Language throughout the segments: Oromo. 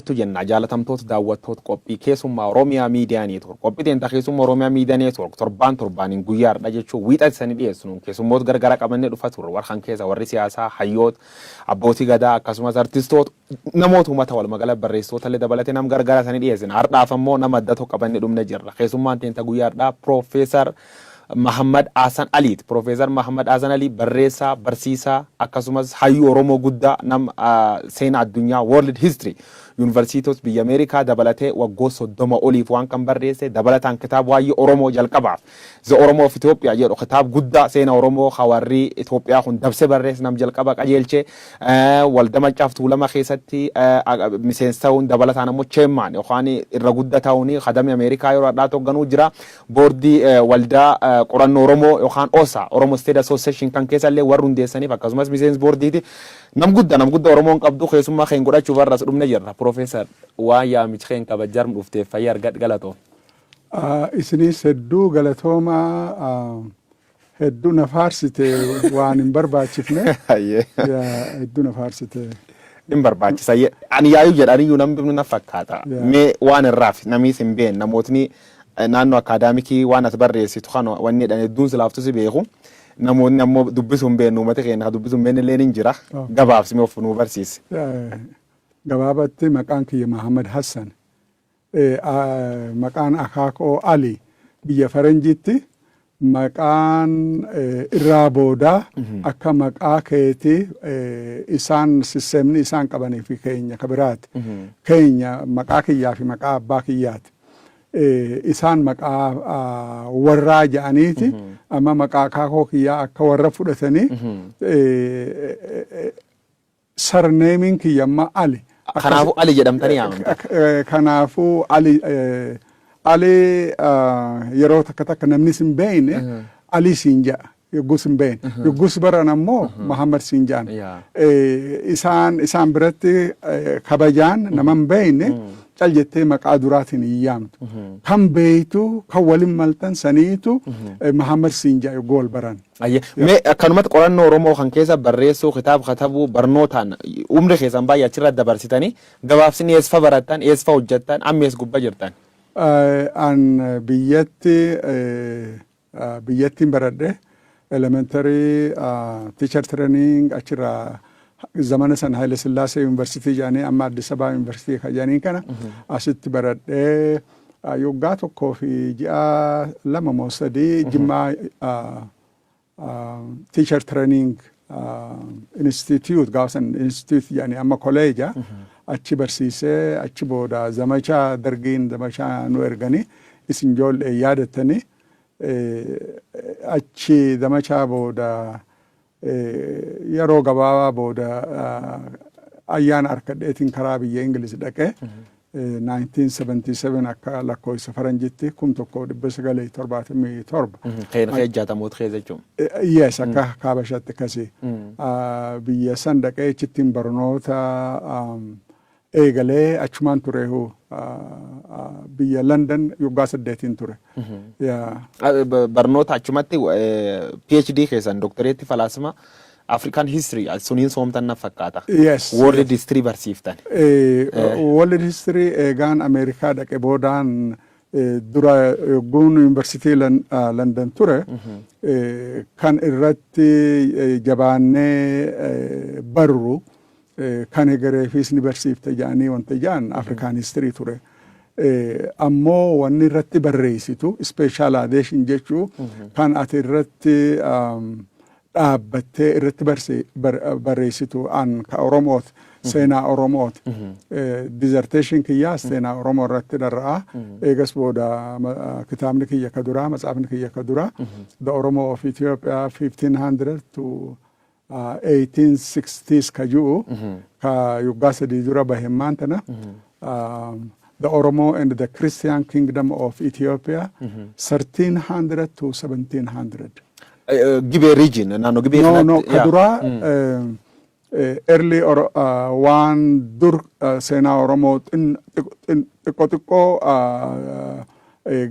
Jirtu jenna, jaalatamtoota daawwattoota qophii Keessummaa Oromiyaa Miidiyaa Neetwoork. Qophii teentaa Keessummaa Oromiyaa Miidiyaa Neetwoork torbaan torbaaniin guyyaa har'aa jechuun wiixata isanii dhiyeessinu keessummoota gargara qabannee dhufa turre. Warra kan keessa warri siyaasaa, hayyoota, abbootii gadaa, akkasumas artistoota, namoota uummata, walumaa barreessitoota illee dabalatee nam gargara isanii dhiyeessina. Har'aaf ammoo nama adda tokko qabannee dhumne jirra. Keessummaan teentaa guyyaa har'aa Piroofeesar Mahammad Hasan Aliiti. Piroofeesar Mahammad Hasan Alii barreessaa, barsiisaa, akkasumas hayyuu Oromoo guddaa, nama seenaa addunyaa, World History, yuunivarsiitos biyya Ameerikaa dabalatee waggoota 30 oliif waan kan barreesse, dabalataan kitaaba waa'ee Oromoo jalqabaaf The Oromo of Ethiopia jedhu, kitaaba guddaa seenaa Oromoo hawarri Itoophiyaa kun dabse barreesse, nam jalqaba qajeelche, Waldaa Maccaaf Tuulama keessatti miseensa ta'uun, dabalataan ammoo chairman yookaan irra guddaa ta'uun kadamii Ameerikaa yeroo har'aa hoogganuu jira. Boordii waldaa qorannoo Oromoo yookaan OSA, Oromo State Association, kan keessa illee warri hundeessaniif akkasumas miseensa boordiiti. Nam guddaa, nam guddaa Oromoon qabdu keessummaa keenya godhachuuf har'as dhumne jirra. Piroofeesar, waan yaamichi keenya kabajarm dhufteef fayyaa argadh, galatoo. Isinis hedduu galatoomaa. Hedduu na faarsite, waan hin barbaachifne. Hedduu na faarsite. Hin barbaachisa. Ani yaayuu jedhaniyyuu namni na fakkaata. Mee waan irraaf namiis hin beekne, namootni naannoo akaadaamikii waan ati barreessitu kana wanni jedhan hedduun silaaftu si beeku. Namoonni ammoo dubbisuu hin beekne, uummata keenya dubbisuu hin beekne illee ni jira. Gabaabsimee of nuu barsiisi. Gabaabatti maqaan kiyya Mahammad Hassan. Maqaan akaakoo Ali. Biyya faranjiitti maqaan irraa boodaa akka maqaa keeti isaan sisseemni isaan qabanii fi keenya ka biraati. Keenya maqaa kiyyaa fi maqaa abbaa kiyyaati. Isaan maqaa warraa jedhaniiti amma maqaa akaakoo kiyyaa akka warra fudhatanii surnameiin kiyya amma Ali. Kanaafuu Ali jedhamtanii yaamamta. Kanaafuu Ali, Ali yeroo takka takka namni sin beekne Ali siin jedha. Yoggus hin beekne. Yoggus baran ammoo Muhammad siin jedhan. Isaan biratti kabajaan nama hin beekne cal jettee maqaa duraatiin hin yaamtu. Kan beektu, kan walin maltan saniitu Muhammad siin jedha yogguu wal baran. Mee akkanumatti qorannoo Oromoo kan keessa barreessuu, kitaaba katabuu, barnootaan umri keessan baay'ee achirra dabarsitanii, gabaabsinni eessa barattan, eessa hojjettan, amma eessa gubbaa jirtan? An biyyatti biyyattiin baradhe, elementary teacher training achirraa zamana san Haile Sillaasee University jedhanii amma Addis Ababa University kan jedhanii kana asitti baradhee, yoggaa tokkoo fi ji'a 2 moo 3 Jimmaa teacher training institute, gaafa san institute jedhanii amma koleeja, achi barsiisee, achi booda zamachaa dargiin zamachaa nu erganii, isin ijoollee yaadattanii, achi zamachaa booda yeroo gabaabaa booda ayyaana harkadheetiin karaa biyya Ingiliz dhaqee 1977 akka lakkoofsa faranjitti 1977. Kee jaatamoota keessa jechuun. Yes, akka kaabashatti akkasii. Biyya san dhaqee achittiin barnoota eegalee achumaan tureehu biyya London yoggaa 8n ture. Barnoota achumatti PhD keessan, doktoreetti falaasama African History suniin soomtan na fakkaata. Yes. World History barsiiftan. World History eegaan Ameerikaa dhaqe boodaan. Dura yogguun yuunivarsiitii London ture kan irratti jabaannee barru, kan egereefis ni barsiifte jedhanii wanta jedhan, African History ture. Ammoo wanni irratti barreessitu specialization jechuu kan ati irratti dhaabbattee irratti barreessitu an ka Oromooti. Seenaa Oromooti. Dissertation kiyyaas seenaa Oromoo irratti dharra'a. Eegas booda kitaabni kiyya ka duraa, matsaafni kiyya ka duraa, The Oromo of Ethiopia 1500 to 1860s ka ji'u, ka yoggaa 3 dura bahemmaan tana, The Oromo and the Christian Kingdom of Ethiopia 1300 to 1700. Gibee region, naannoo Gibee. No, ka duraa early waan dur seenaa Oromoo xiqqoo xiqqoo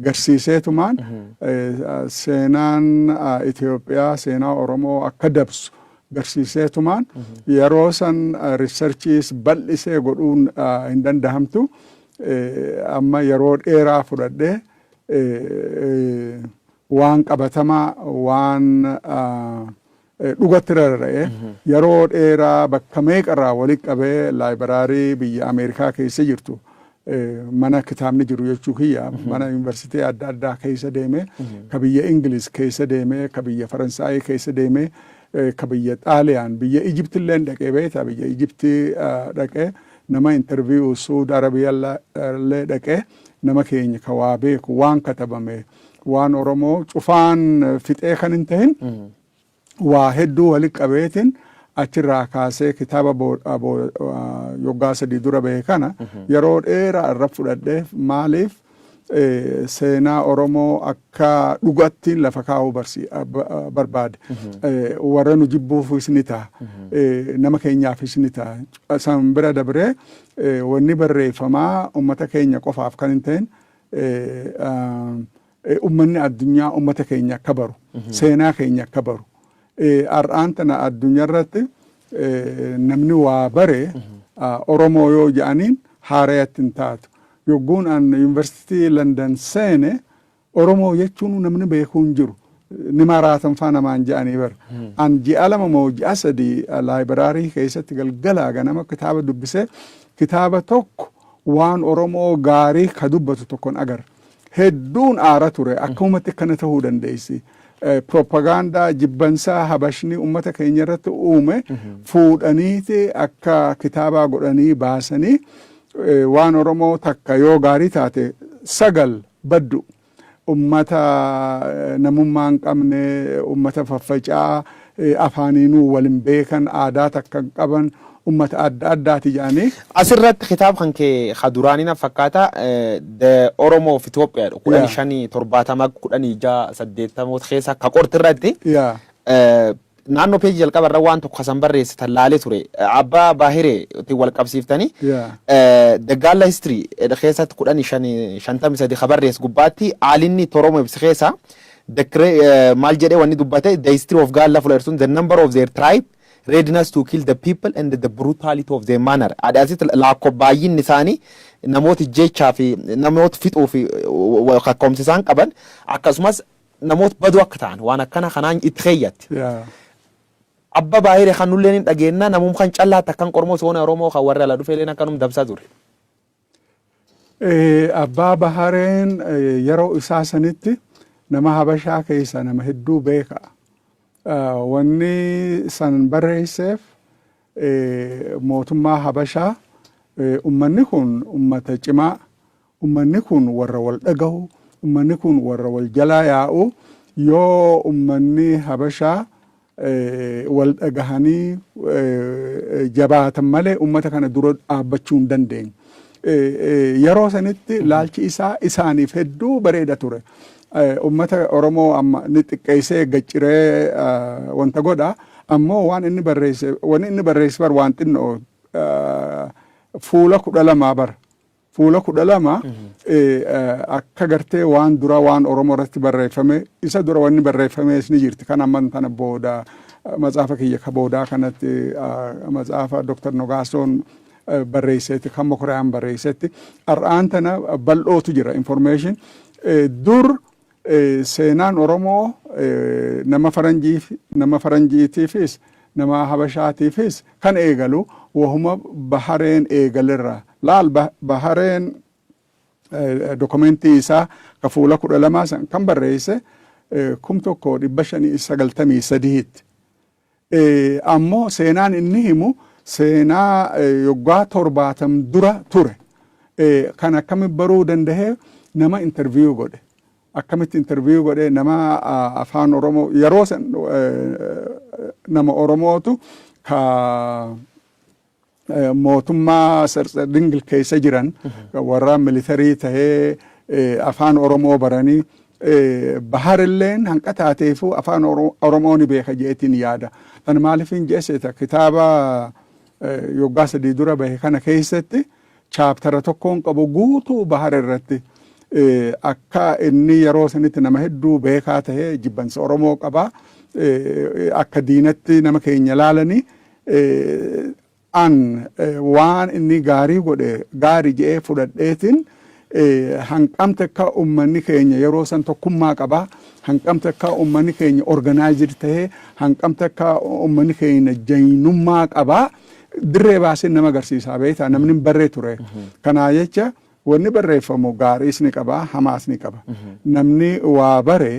garsiiseetumaan seenaan Itoophiyaa seenaa Oromoo akka dabsu Garsiiseetumaan yeroo san researchiis bal'isee godhuun hin dandahamtu. Amma yeroo dheeraa fudhadhee waan qabatamaa, waan dhugatti rarra'e, yeroo dheeraa bakka meeqarraa walitti qabee, library biyya Ameerikaa keessa jirtu, mana kitaabni jiru jechuu kiyya, mana yuunivarsiitii adda addaa keessa deeme, ka biyya Ingiliz keessa deeme, ka biyya Faransaayii keessa deeme, ka biyya Xaaliyaan, biyya Ijipti illee dhaqee beekta, biyya Ijipti dhaqee nama interview, Suud Arabiyaa illee dhaqee, nama keenya ka waa beeku, waan katabame, waan Oromoo cufaan fixee kan hin tahin waa hedduu walitti qabeetiin achirraa kaasee kitaaba yoggaa 3 dura bahe kana yeroo dheeraa irra fudhadhee. Maaliif? Seenaa Oromoo akka dhugattiin lafa kaa'uu barbaade. Warra nu jibbuufis ni ta'a. Nama keenyaafis ni ta'a. San bira dabree wanni barreeffamaa ummata keenya qofaaf kan hin ta'in, ummanni addunyaa ummata keenya akka baru, seenaa keenya akka baru. Har'aan tana addunyaa irratti namni waa bare Oromoo yoo jedhaniin haarayatti hin taatu. Yogguun an Yuunivarsiitii London seene, Oromoo jechuun namni beekuu hin jiru. Ni maraatan faa namaan jedhanii bara. An ji'a 2 moo ji'a 3 library keessatti galgalaa ganama kitaaba dubbisee, kitaaba tokko waan Oromoo gaarii ka dubbatu tokkon agarra. Hedduun aara ture, akkamumatti akkana ta'uu dandeessi. Propagaandaa jibbansaa Habashni ummata keenya irratti uume fuudhaniiti akka kitaabaa godhanii baasanii, waan Oromoo takka yoo gaarii taate sagal baddu. Ummata namummaa hin qabne, ummata faffaca'aa, afaaniinuu wal hin beekan, aadaa takka hin qaban, ummata adda addaati jedhanii. Asirratti kitaaba kan kee ka duraanii na fakkaata, The Oromo of Ethiopia, 1570, 1680 keessa ka qorti irratti naannoo peejii jalqaba irra waan tokko kasan barreessitan laalee ture. Abbaa Baahiree ittiin wal qabsiiftanii The Galla History keessatti 1553 ka barreesse gubbaatti haalinni Oromoo ibsi keessa maal jedhee wanni dubbate, The History of Galla fuula the number of their tribe, readiness to kill the people and the brutality of their manner. Asitti laakkoo baay'inni isaanii, namoota jechaa fi namoota fixuu fi kakkoomsi isaan qaban, akkasumas namoota baduu akka ta'an waan akkana kanaan itti keeyyatti. Abba Baahiree kan nulleen hin dhageenna, namum kan callaatti akkan qormoo soona Oromoo kan warra ala dhufeeleen akkanum dabsaa ture. Abbaa Bahareen yeroo isaa sanitti nama Habashaa keessa nama hedduu beeka. Wanni san barreesseef mootummaa Habashaa, ummanni kun ummata cimaa, ummanni kun warra wal dhagahu, ummanni kun warra wal jalaa yaa'u, yoo ummanni Habashaa wal dhagahanii jabaatan malee ummata kana dura dhaabbachuu hin dandeenye. Yeroo sanitti laalchi isaa isaaniif hedduu bareeda ture. Ummata Oromoo amma ni xiqqeessee gacciree wanta godha. Ammoo waan inni barreesse, wanni inni barreesse bar waan xinnoo fuula 12 bara. Fuula 12 akka gartee waan dura waan Oromoo irratti barreeffame, isa dura wanni barreeffames ni jirti. Kan amman tana booda matsaafa kiyya ka boodaa kanatti, matsaafa Dr. Nogaasoon barreessetti, kan Mokoriyaan barreessetti, har'aan tana bal'ootu jira information. Dur seenaan Oromoo nama faranjii, nama faranjiitiifis nama Habashaatiifis kan eegalu wahuma Bahareen eegalerraa. Laal, Bahareen dokumentii isaa ka fuula 12 san kan barreesse 1593tti. Ammoo seenaan inni himu seenaa yoggaa 70 dura ture. Kan akkami baruu dandahee? Nama interview godhe. Akkamitti interview godhe? Nama afaan Oromoo yeroo san nama Oromootu ka mootummaa Dingil keessa jiran, warra military tahee afaan Oromoo baranii, Baharilleen hanqa taateefuu afaan Oromoo ni beeka jeetiin yaada. Tan maaliifin jeesseeta, kitaaba yoggaa 3 dura bahe kana keessatti chaptera tokkoon qabu guutuu Bahar irratti. Akka inni yeroo sanitti nama hedduu beekaa tahee jibbansa Oromoo qaba. Akka diinatti nama keenya laalanii, an waan inni gaarii godhe gaarii je'ee fudhadheetiin, hanqamte akka ummanni keenya yeroo san tokkummaa qaba, hanqamte akka ummanni keenya organized tahee, hanqamte akka ummanni keenya jaynummaa qaba, dirree baasee nama agarsiisaa. Beektaa, namni hin barree ture. Kanaa jecha wanni barreeffamu gaariis ni qaba, hamaas ni qaba. Namni waa bare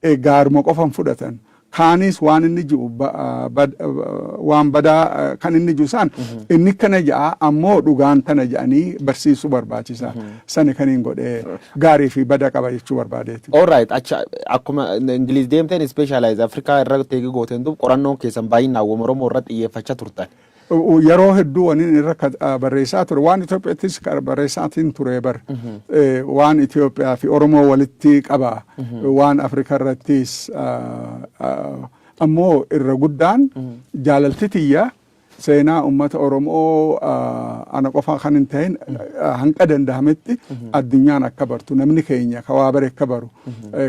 gaaruma qofan fudhatan. Kaanis waan inni ji'u waan badaa kan inni ji'u isaan inni kana ja'a, ammoo dhugaan tana ja'anii barsiisuu barbaachisa. Sani kan hin godhee gaarii fi bada qaba jechuu barbaadeeti. Alright, acha akkuma Ingiliz deemteen specialize Afrikaa irra teegi gooteen, duub qorannoon keessan baay'inaan wama Oromoo irratti xiyyeeffachaa turtan. Yeroo hedduu waniin irra barreessaa ture waan Itoophiyaattis barreessaatiin ture bar, waan Itoophiyaa fi Oromoo walitti qaba, waan Afrikaa irrattis. Ammoo irra guddaan jaalalti tiyya seenaa ummata Oromoo ana qofa kan hin ta'in, hanqa danda'ametti addunyaan akka bartu, namni keenya ka waa bare akka baru.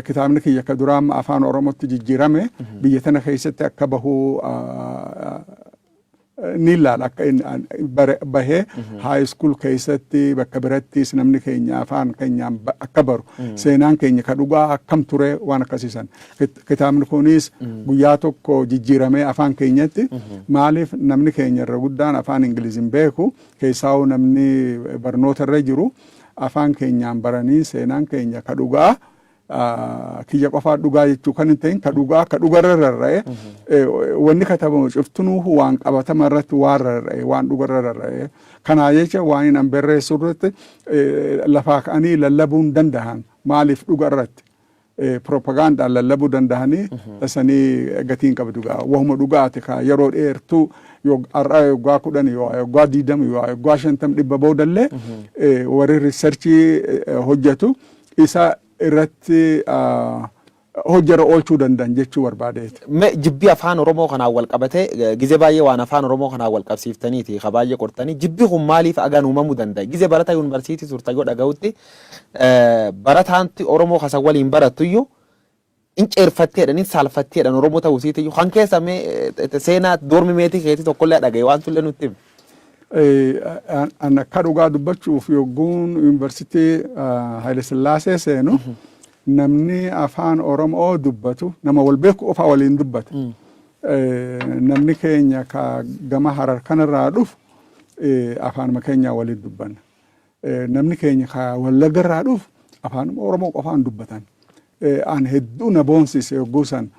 Kitaabni kiyya ka duraa amma afaan Oromootti jijjiirame biyya tana keessatti akka bahuu ni ilaala, akka inni bahee high school keessatti, bakka birattis namni keenya afaan keenyaan akka baru, seenaan keenya ka dhugaa akkam ture, waan akkasiisan. Kitaabni kunis guyyaa tokko jijjiiramee afaan keenyatti. Maaliif? Namni keenya irra guddaan afaan Ingiliziin beeku, keessaa'uu namni barnoota irra jiru afaan keenyaan baranii seenaan keenya ka dhugaa, kiyya qofaa dhugaa jechuu kan hin ta'in, ka dhugaa ka dhugarra rarra'e, wanni katabamu cuftunuu waan qabatama irratti waan rarra'e, waan dhugarra rarra'e. Kanaa jecha waan hin barreessu irratti lafaa ka'anii lallabuu hin danda'an. Maaliif? Dhuga irratti propagandaan lallabuu danda'anii tasanii gatiin qabdu gaa. Wahuma dhugaati ka yeroo dheertuu, har'a yoggaa 10, yoggaa 20, yoggaa 50, 100 boodallee warri research hojjetu isa irratti hojjara oolchuu danda'an jechuu barbaadeeti. Jibbii afaan Oromoo kanaan wal qabatee, gizee baay'ee waan afaan Oromoo kanaan wal qabsiiftaniiti ka baay'ee qortanii. Jibbi kun maaliif agaan uumamuu danda'a? Gizee barataa yuunivarsiitii turta yoo dhaga'utti, barataanti Oromoo kasan waliin barattuyyuu in ceerfatteedhaan, in saalfatteedhaan Oromoo ta'uu isiitiyyuu kan keessa mee seenaa dorm mate keetii tokkollee dhaga'e waan tullee nutti himi. An akka dhugaa dubbachuuf, yogguun yuunivarsiitii Haile Sillaasee seenu, namni afaan Oromoo dubbatu nama wal beeku qofaa waliin dubbata. Namni keenya ka gama Harar kanarraa dhufu afaanuma keenyaa waliin dubbanna. Namni keenya ka Wallaggarraa dhufu afaanuma Oromoo qofaan dubbatan. An hedduu na boonsise yogguu san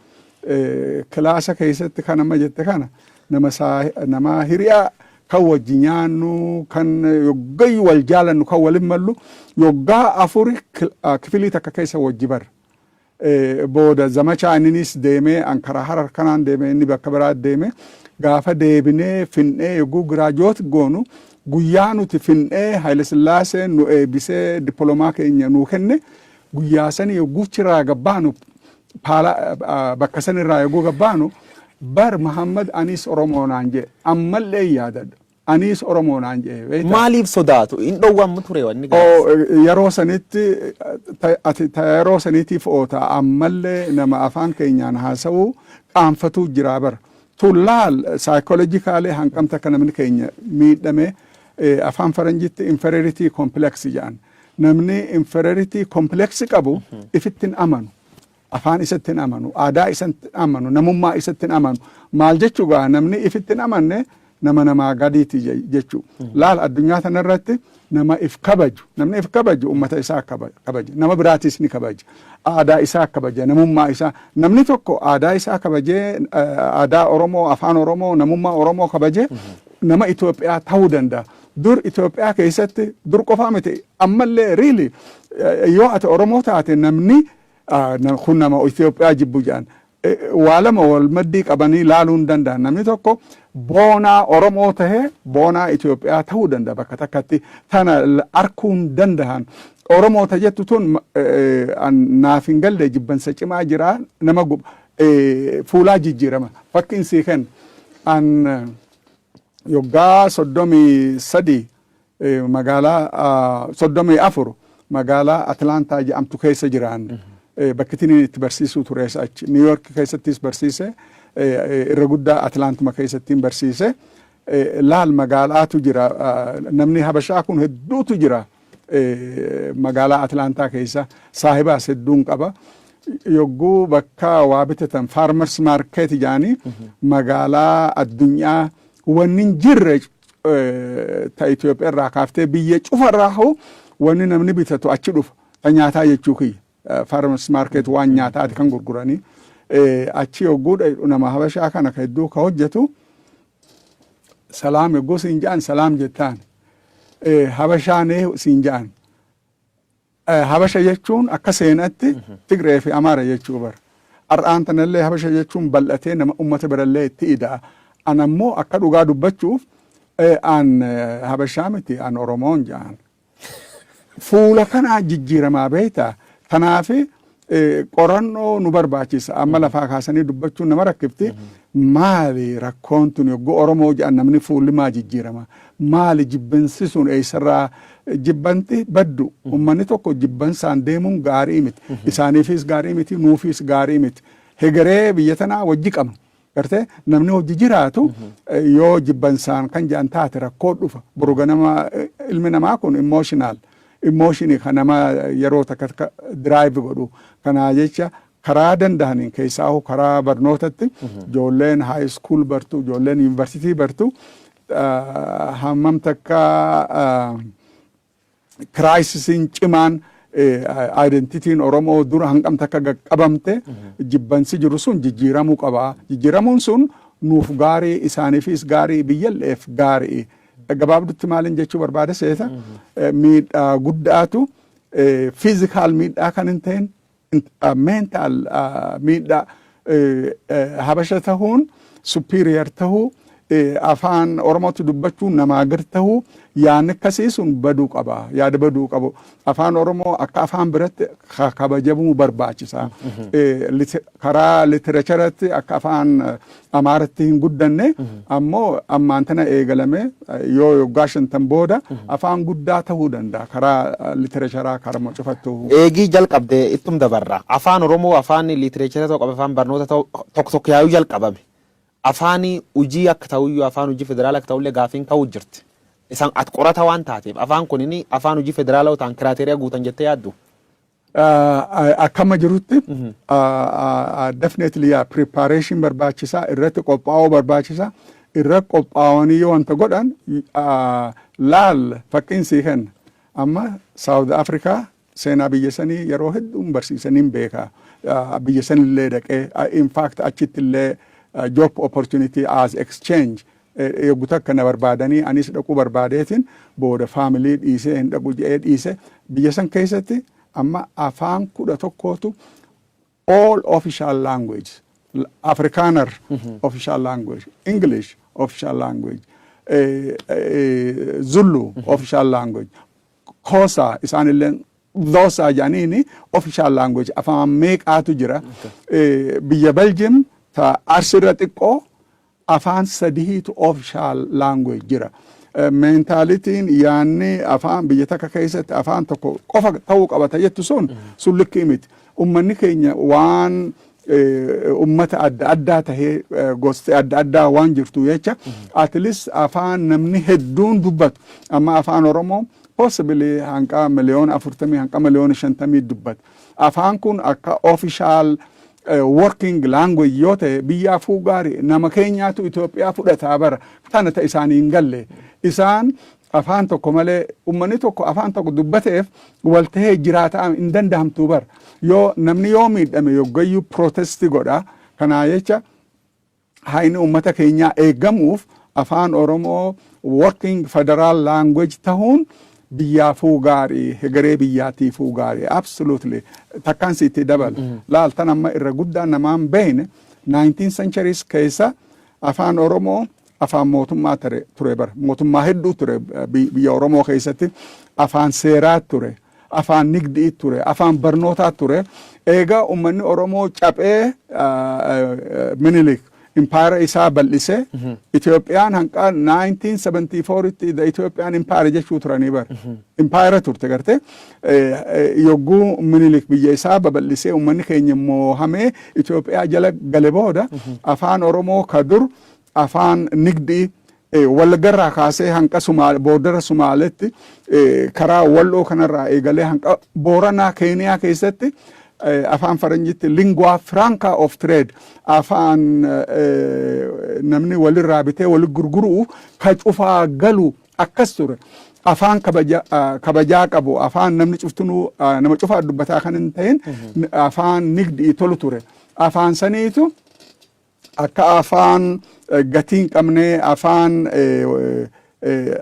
class keessatti kan amma jette kana, nama nama hiriyaa kan wajji nyaannu, kan yoggayyuu wal jaalannu, kan walin mallu, yoggaa 4 kifilii takka keessa wajji barra. Booda zamachaa inninis deemee, an karaa Harar kanaan deemee, inni bakka biraa deeme. Gaafa deebinee finnee yogguu graduate goonu, guyyaa nuti finnee Haile Sillaaseen nu eebbisee dippiloomaa keenya nuu kenne, guyyaa sani yogguu chiraa gabbaanu, bakka sanirraa yogguu gabbaanu, bar Muhammad "Anis Oromoo" naan jee. Ammallee yaadadha. "Anis Oromoo" naan jee. Maaliif sodaatu? Hin dhowwamu ture wanni? Yeroo sanitti ati yeroo saniitiif oota, ammallee nama afaan keenyaan haasa'uu qaanfatuu jira bara. Tullaal psychologically hanqamta akka namni keenya miidhame, afaan faranjitti inferiority complex jedhan. Namni inferiority complex qabu ifitti hin amanu. Afaan isatti hin amanu, aadaa isatti hin amanu, namummaa isatti hin amanu. Maal jechuu gaa, namni ifitti hin amanne nama namaa gadiiti jechuu. Laal, addunyaa tanarratti nama if kabaju, namni if kabaju ummata isaa kabaja, nama biraatis ni kabaja. Aadaa isaa kabaja, namummaa isaa. Namni tokko aadaa isaa kabajee, aadaa Oromoo, afaan Oromoo, namummaa Oromoo kabajee nama Itoophiyaa ta'uu danda'a. Dur Itoophiyaa keessatti, dur qofaa miti, ammallee really yoo ati Oromoo taate namni kun nama Itoophiyaa jibbu jedhan. Waa lama wal maddii qabanii laaluu hin danda'an. Namni tokko boonaa Oromoo tahee boonaa Itoophiyaa ta'uu danda'a bakka takkatti, tana arkuu hin danda'an. Oromoo ta jettu tun naaf hin galle, jibbansa cimaa jira, nama fuulaa jijjiirama. Fakkiin sii kenna. An yoggaa 33 magaalaa, 34 Magaalaa Atlaantaa jedhamtu keessa jiraanne. Bakki inni itti barsiisuu tures achi. New York keessattis barsiise. Irra guddaa Atlaantuma keessattiin barsiise. Laal, magaalaatu jira. Namni Habashaa kun hedduutu jira. Magaalaa Atlaantaa keessa saahibaas hedduun qaba. Yogguu bakka waa bitatan, farmers market jedhanii, magaalaa addunyaa wanni hin jirre ta Itoophiyaa irraa kaaftee biyya cufarraa hoo wanni namni bitatu achi dhufa. Ta nyaataa jechuu kiyya. Farmers market waan nyaataati kan gurguranii. Achi yogguu nama Habashaa kana ka hedduu ka hojjetu, salaam yogguu siin jedhan, salaam jettaan. Habashaanee siin jedhan. Habasha jechuun akka seenatti Tigree fi Amaara jechuu bara. Har'aan tanallee Habasha jechuun bal'atee nama ummata birallee itti ida'a. An ammoo akka dhugaa dubbachuuf an Habashaa miti, an Oromoon jedhan. Fuula kanaa jijjiiramaa beektaa. Tanaafi qorannoo nu barbaachisa. Amma lafaa kaasanii dubbachuun nama rakkifti. Maali rakkoon tun? Yogguu Oromoo jedhan namni fuulli maa jijjiirama? Maali jibbansi sun? Eessarraa jibbanti baddu? Uummanni tokko jibbansaan deemuun gaarii miti. Isaaniifis gaarii miti, nuufis gaarii miti. Hegeree biyya tanaa wajji qabna. Gartee namni hojii jiraatu yoo jibbansaan kan jedhan taate rakkoo dhufa. Boru ganama ilmi namaa kun emotional. Emotionii kan nama yeroo takka takka drive godhu. Kanaa jecha karaa danda'aniin, keessaa karaa barnootatti, ijoolleen high school bartu, ijoolleen yuunivarsiitii bartu, hammam takka crisisiin cimaan identityn Oromoo dura hangam takka qaqqabamte, jibbansi jiru sun jijjiiramuu qaba. Jijjiiramuun sun nuuf gaarii, isaaniifis gaarii, biyyalleef gaarii. Gabaabdutti maalin jechuu barbaada seeta? Miidhaa guddaatu, physical miidhaa kan hin ta'in, mental miidhaa, Habasha tahuun superior tahuu, afaan Oromootti dubbachuun namaa gad tahuu, yaadni akkasii sun baduu qaba. Yaada baduu qabu. Afaan Oromoo akka afaan biratti kabajamuu barbaachisa. Karaa literatureatti akka afaan Amaaratti hin guddanne, ammoo ammaan tana eegalame yoo waggaa 50 booda afaan guddaa tahuu danda'a karaa literaturaa karaa cufattuu. Eegii jalqabdee ittum dabarra. Afaan Oromoo afaan literature ta'uu qaba, afaan barnoota ta'u tokko tokko yaa'uu jalqabame. Afaan hojii akka ta'uyyuu, afaan hojii federaala akka ta'ullee gaafiin ka'uu jirti. Isaan ati qorata waan taateef, afaan kunini afaan hojii federaalaa ta'an criteria guutan jettee yaaddu? Akkama jirutti definitely preparation barbaachisaa, irratti qophaa'uu barbaachisaa. Irra qophaa'anii yoo wanta godhan, laal, fakkiin sii kenna. Amma South Africa seenaa biyya sanii yeroo hedduun barsiisaniin beeka. Biyya sanillee dhaqee, in fact achitti illee job opportunity as exchange eeguu takka na barbaadanii, anis dhaquu barbaadeetiin booda family dhiisee hin dhaqu jedhee dhiise. Biyya san keessatti amma afaan 11tu all official language: Afrikaner official language, English official language, Zulu official language, Xhosa isaanillee Xhosa jedhaniini official language. Afaan meeqaatu jira? Biyya Belgium ta Arsirra xiqqoo afaan sadiitu official language jira. Mentalityn yaanni afaan biyya takka keessatti afaan tokko qofa ta'uu qabata jettu sun likkii miti. Ummanni keenya waan ummata adda addaa tahee, gosti adda addaa waan jirtu jecha, at least afaan namni hedduun dubbatu, amma afaan Oromoo possibly hanqa miliyoona 40, hanqa miliyoona 50 dubbata. Afaan kun akka official working language yoo ta'e biyyaafuu gaarii. Nama keenyaatu Itoophiyaa fudhataa bara tana ta isaanii hin galle. Isaan afaan tokko malee, ummanni tokko afaan tokko dubbateef wal tahee jiraataa hin danda'amtu bara. Yoo namni yoo miidhame yoggayyuu protest godha. Kanaa jecha hayni ummata keenyaa eeggamuuf afaan Oromoo working federal language tahuun biyyaafuu gaarii, hegeree biyyaatiifuu gaarii, absolutely. Takkaan sitti dabala. Laal, tan amma irra guddaa namaan beekne, 19 centuries keessa afaan Oromoo afaan mootummaa ture bara. Mootummaa hedduu ture biyya Oromoo keessatti. Afaan seeraa ture, afaan nigdii ture, afaan barnootaa ture. Eegaa ummanni Oromoo caphee Minilik Impaayera isaa bal'isee, Itoophiyaan hanqa 1974tti the Ethiopian Empire jechuu turanii bara. Impaayera turte gartee. Yogguu Minilik biyya isaa babal'isee, uummanni keenya moohamee Itoophiyaa jala gale booda, afaan Oromoo ka dur afaan nigdii Wallaggarraa kaasee hanqa boordara Sumaaletti, karaa Walloo kanarraa eegalee hanqa Booranaa Keeniyaa keessatti, afaan Faranjitti lingua franca of trade, afaan namni walirraa bitee wali gurguruu ka cufaa galu akkas ture. Afaan kabajaa qabu, afaan namni cuftunuu nama cufaa dubbataa kan hin ta'in, afaan nigdii tolu ture. Afaan saniitu akka afaan gatii hin qabne, afaan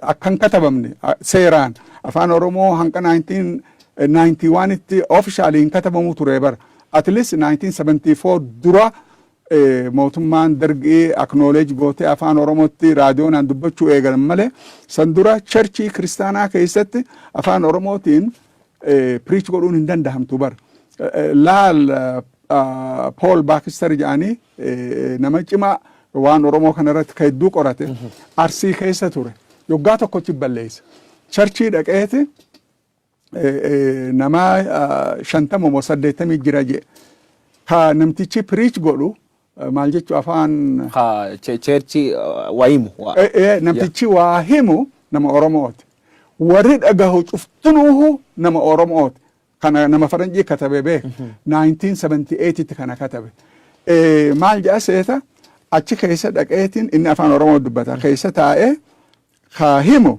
akka hin katabamne seeraan. Afaan Oromoo hanqa 1991tti officially hin katabamu ture bara. At least 1974 dura mootummaan Dargii acknowledge gootee afaan Oromootti raadiyoonaan dubbachuu eegalan malee, san dura churchii kiristaanaa keessatti afaan Oromootiin preach godhuun hin dandahamtu bara. Laal, Paul Baxter jedhanii nama cimaa waan Oromoo kanarratti ka hedduu qorate Arsii keessa ture. Yoggaa tokkotti balleessa. Churchii dhaqeeti nama 50 moo 80 jira jee. Ka namtichi preach godhu maal jechuu afaan Churchii waa himu. Namtichi waa himu nama Oromooti. Warri dhagahu cuftunuuhu nama Oromooti. Kana nama Faranjii katabe beek. 1978tti kana katabe. Maal jedha seeta? Achi keessa dhaqeetiin inni afaan Oromoo dubbata. Keessa taa'ee ka himu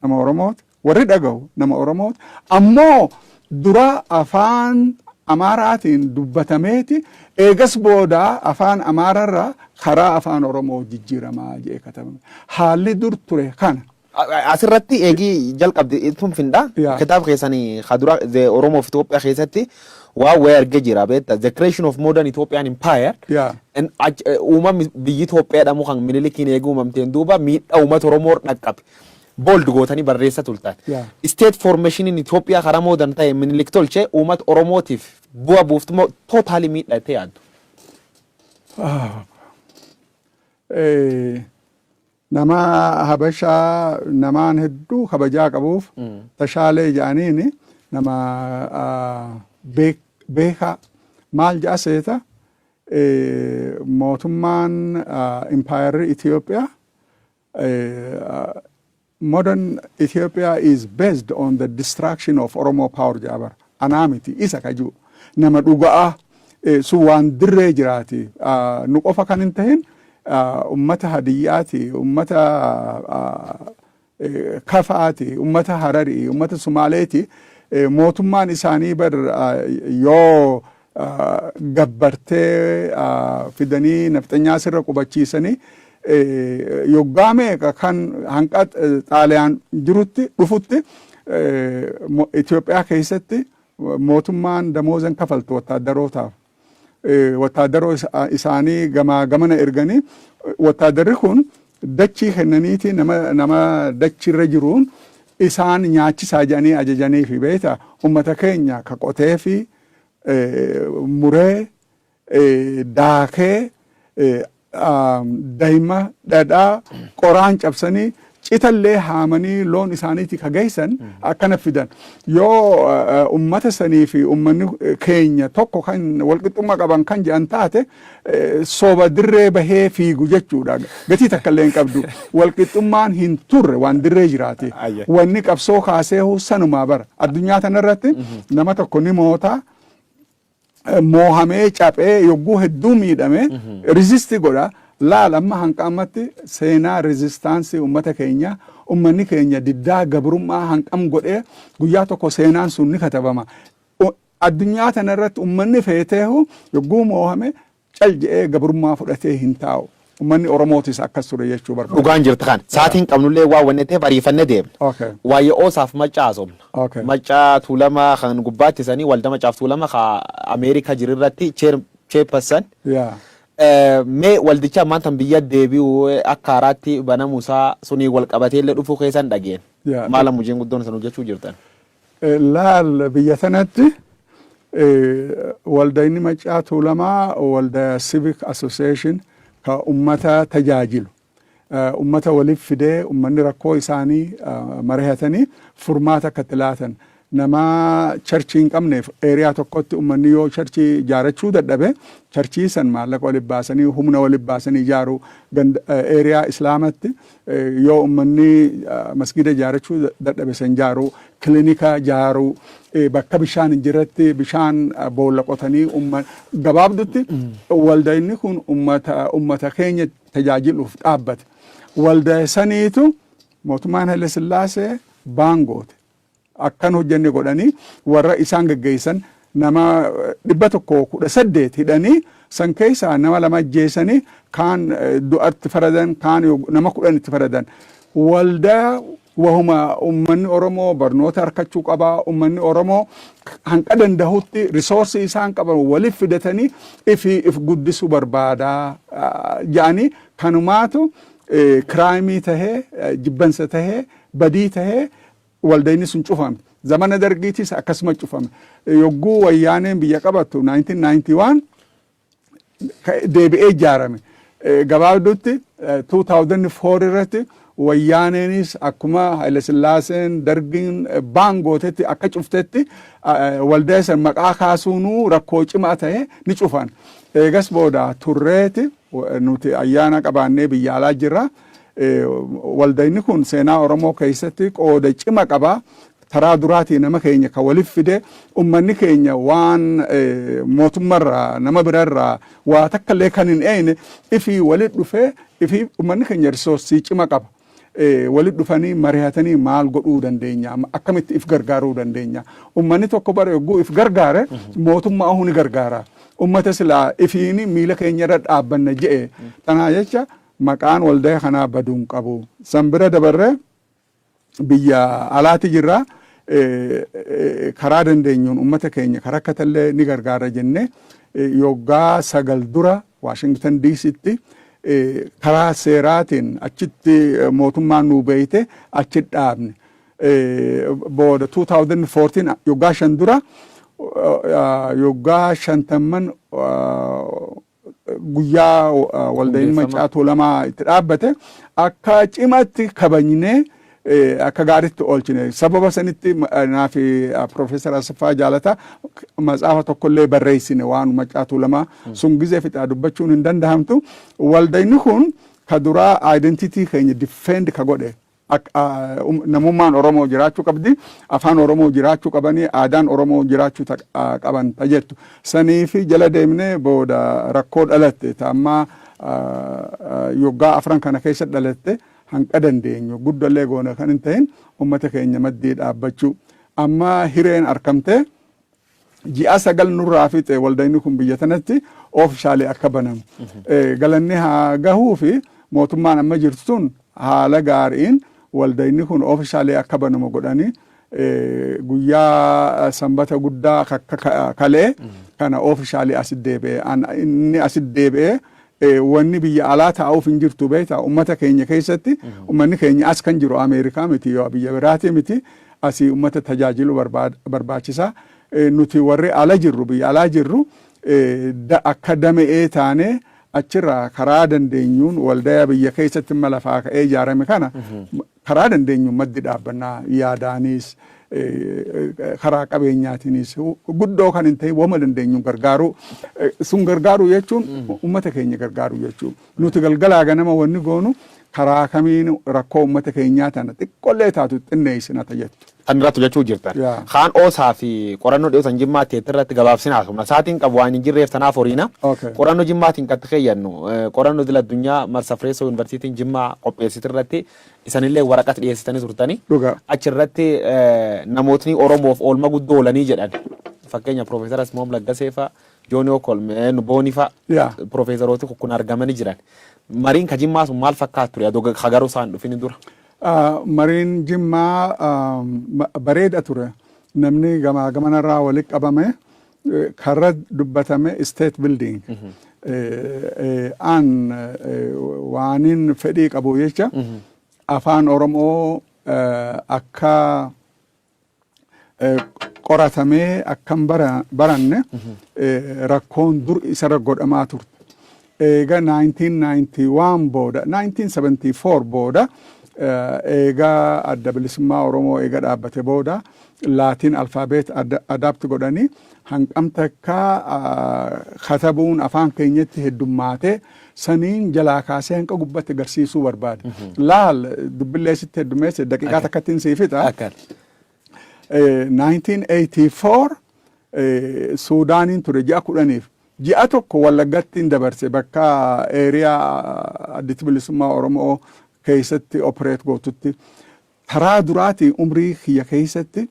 nama Oromooti. Warri dhagahu nama Oromooti. Ammoo dura afaan Amaaraatiin dubbatameeti, eegas booda afaan Amaararraa karaa afaan Oromoo jijjiiramaa jedhee katabame. Haalli dur ture kana. Asirratti eegii jalqabde ittum finda. Kitaaba keessanii kadura The Oromo of Ethiopia keessatti waa wayii argee jira beekta. The Creation of Modern Ethiopian Empire. Uumamni biyyi Itoophiyaa jedhamu kan Minilikiin eeguu uumamteen duuba miidhaa uummata Oromoo dhaqqabe. Bold gootanii barreessa turtan. State formation in Itoophiyaa karaa modern ta'e Minilik tolche uummata Oromootiif bu'a buuftumoo totally miidhaa itti yaaddu? Nama Habashaa namaan hedduu kabajaa qabuuf, Tashaalee jedhaniini, nama beekaa, maal jedha seeta? Mootummaan impaayarri Itoophiyaa, modern Ethiopia is based on the destruction of Oromo power jedha bara. Anaa miti, isa kajuu. Nama dhuga'aa sun waan dirree jiraati. Nu qofa kan hin tahin, ummata Hadiyyaati, ummata Kafaati, ummata Hararii, ummata Sumaaleeti. Mootummaan isaanii bar yoo gabbartee fidanii nafxanyaa sirra qubachiisanii, yoggaa meeqa kan hanqa Xaaliyaan jirutti dhufutti Itoophiyaa keessatti mootummaan damoozan kafaltu wattaaddarootaaf. Wattaaddaroo isaanii gamaa gamana erganii, wattaaddarri kun dachii kennaniiti nama dachirra jiruun isaan nyaachisaa jedhanii ajajanii fi beeta ummata keenya ka qotee fi muree daakee, daa'ima dhadhaa qoraan cabsanii, citallee haamanii loon isaaniiti ka geessan akkana fidan. Yoo ummata sanii fi ummanni keenya tokko kan walqixxummaa qaban kan jedhan taate, soba dirree bahee fiigu jechuudha. Gatii takka illee hin qabdu. Walqixxummaan hin turre, waan dirree jiraate. Wanni qabsoo kaasee sanumaa bara. Addunyaa tanarratti nama tokko ni moota, moohamee caphee yogguu hedduu miidhame resist godha. Laal, amma hanqa ammatti seenaa resistanceii ummata keenya, ummanni keenya diddaa gabrummaa hanqam godhee, guyyaa tokko seenaan sun ni katabama. Addunyaa tana irratti ummanni feeteehu yogguu moohame cal je'ee gabrummaa fudhatee hin taa'u. Ummanni Oromootis akkas ture jechuu barbaada. Dhugaan jirtu kan. Sa'aatiin qabnullee waan wanne ta'eef ariifannee deemna. Waa'ee oosaaf Maccaa haasofna. Maccaa Tuulamaa kan gubbaatti sanii waldaa Maccaaf Tuulama ka Ameerikaa jirirratti chairperson. Mee waldicha ammaan tan biyya deebi'u akka haaraatti banamuusaa sunii wal qabatee illee dhufuu keessan dhageen. Maal amma hojiin guddoon isin hojjechuu jirtan? Laal, biyya tanatti waldayni Maccaa Tuulamaa waldaa civic association Ka ummata tajaajilu. Ummata waliif fidee ummanni rakkoo isaanii marihatanii furmaata akka itti laatan. Nama churchii hin qabneef, area tokkotti ummanni yoo churchii ijaarachuu dadhabe, churchii san maallaqa waliif baasanii, humna waliif baasanii ijaaruu. Area islaamatti yoo ummanni masgida ijaarachuu dadhabe, san ijaaruu, kilinika ijaaruu, bakka bishaan hin jirretti bishaan boolla qotanii. Gabaabdutti waldayni kun ummata keenya tajaajiluuf dhaabbate. Waldaa saniitu mootummaan Haile Sillaasee ban goote. Akkan hojjenne godhanii warra isaan geggeessan nama 118 hidhanii, san keessaa nama lama ajjeesanii, kaan du'atti faradan, kaan nama 10 itti faradan. Waldaa wahuma ummanni Oromoo barnoota harkachuu qabaa, ummanni Oromoo hanqa dandahutti resourceii isaan qaban waliif fidatanii ifi if guddisuu barbaadaa jedhanii, kanumaatu crimeii tahee, jibbansa tahee, badii tahee waldayni sun cufame. Zamana Dargiitis akkasuma cufame. Yogguu Wayyaaneen biyya qabattu 1991 deebi'ee ijaarame. Gabaabdutti 2004 irratti Wayyaaneenis akkuma Haile Sillaaseen, Dargiin ban gootetti akka cuftetti, waldaa san maqaa kaasuunuu rakkoo cimaa ta'e ni cufan. Eegas booda turreeti nuti ayyaana qabaannee biyya alaa jirra. Waldayni kun seenaa Oromoo keessatti qooda cima qaba. Taraa duraatii nama keenya ka walif fide, ummanni keenya waan mootummarraa, nama birarraa waa takka illee kan hin eeyne, ifii walit dhufee, ifii ummanni keenya resourceii cima qaba. Walit dhufanii mari'atanii maal godhuu dandeenya, akkamitti if gargaaruu dandeenya? Ummanni tokko bara yogguu if gargaare mootummaa ni gargaara. Ummata silaa ifiini miila keenya irra dhaabbanna je'e. Tanaa jecha maqaan waldaa kanaa baduu hin qabu. San bira dabarree biyya alaati jirra. Karaa dandeenyuun ummata keenya karaa rakkatallee ni gargaara jenne, yoggaa 9 dura Washington DCtti karaa seeraatiin achitti mootummaan nuu beeyte achi dhaabne. Booda 2014, yoggaa 5 dura, yoggaa shantamman guyyaa waldaan Maccaa Tuulamaa itti dhaabbate akka cimatti kabajnee akka gaariitti oolchine. Sababa sanitti naafi Profeesar Asaffaa Jaalataa matsaafa tokkollee barreessine. Waan Maccaa Tuulamaa sun gizee fixaa dubbachuun hin dandahamtu. Waldayni kun ka duraa identity keenya defend ka godhe, namummaan Oromoo jiraachuu qabdi, afaan Oromoo jiraachuu qabanii, aadaan Oromoo jiraachuu qaban ta jettu. Sanii fi jala deemnee booda rakkoo dhalatte ta ammaa yoggaa afran kana keessa dhalatte, hanqa dandeenyu guddallee goona kan hin ta'in ummata keenya maddii dhaabbachuu. Amma hireen arkamtee ji'a 9 nurraa fixe waldayni kun biyya tanatti officially akka banamu. Galanni haa gahuu fi mootummaan amma jirtu tun haala gaariin waldayni kun officially akka banamu godhanii, guyyaa Sanbata Guddaa kalee kana officially asit deebi'e. Inni asit deebi'ee wanni biyya alaa taa'uuf hin jirtu, beektaa? Ummata keenya keessatti, ummanni keenya as kan jiru Ameerikaa miti yoo biyya biraati miti, asii ummata tajaajilu barbaachisa. Nuti warri ala jirru, biyya alaa jirru, akka dame'ee taanee achirraa karaa dandeenyuun waldaya biyya keessatti imma lafaa ka'ee ijaarame kana karaa dandeenyuun maddi dhaabbannaa, yaadaanis, karaa qabeenyaatiinis, guddoo kan hin ta'in wama dandeenyuun gargaaruu. Sun gargaaruu jechuun ummata keenya gargaaruu jechuu. Nuti galgalaa ganama wanni goonu karaa kamiin rakkoo ummata keenyaa tana xiqqollee taatu xinneessina ta jettu. Kan irratti hojjechuu jirtan. Kaan oosaa fi qorannoo dhiyootan Jimmaa teetti irratti gabaabsina haasofna. Saatiin qabu waan hin jirreef tanaaf horiina. Qorannoo Jimmaatiin qatti keeyyannu, qorannoo idil addunyaa Marsa Fireessoo Yuunivarsiitiin Jimmaa qopheessite irratti isanillee waraqata dhiyeessitanii turtanii. Achirratti namootni Oromoof oolma guddoo oolanii jedhan. Fakkeenya Piroofeesar Asmoom Laggasee fa'a, Jooniyoo Kolmeen Boonii fa'a piroofeesarooti kun argamanii jiran. Mariin ka Jimmaa sun maal fakkaatu ture adoo hagaruu isaan dhufini dura? Mariin Jimmaa bareeda ture. Namni gamaa gamanarraa walitti qabame, karra dubbatame state building. An waanin fedhii qabu jecha afaan Oromoo akka qoratamee akkan baranne rakkoon dur isarra godhamaa turte. Eega 1991 booda, 1974 booda, eega Adda Bilisummaa Oromoo eega dhaabbate booda Latin alphabet adapt godhanii hanqam takka katabuun afaan keenyatti heddummaate saniin jalaa kaasee hanqa gubbatti agarsiisuu barbaade. Laal, dubbillee sitti heddummeesse, daqiiqaa takkattiin sii fixa. 1984 Suudaaniin ture ji'a 10f. Ji'a tokko Wallaggattiin dabarse, bakka area Additi Bilisummaa Oromoo keessatti operate gootutti. Karaa duraatiin umrii kiyya keessatti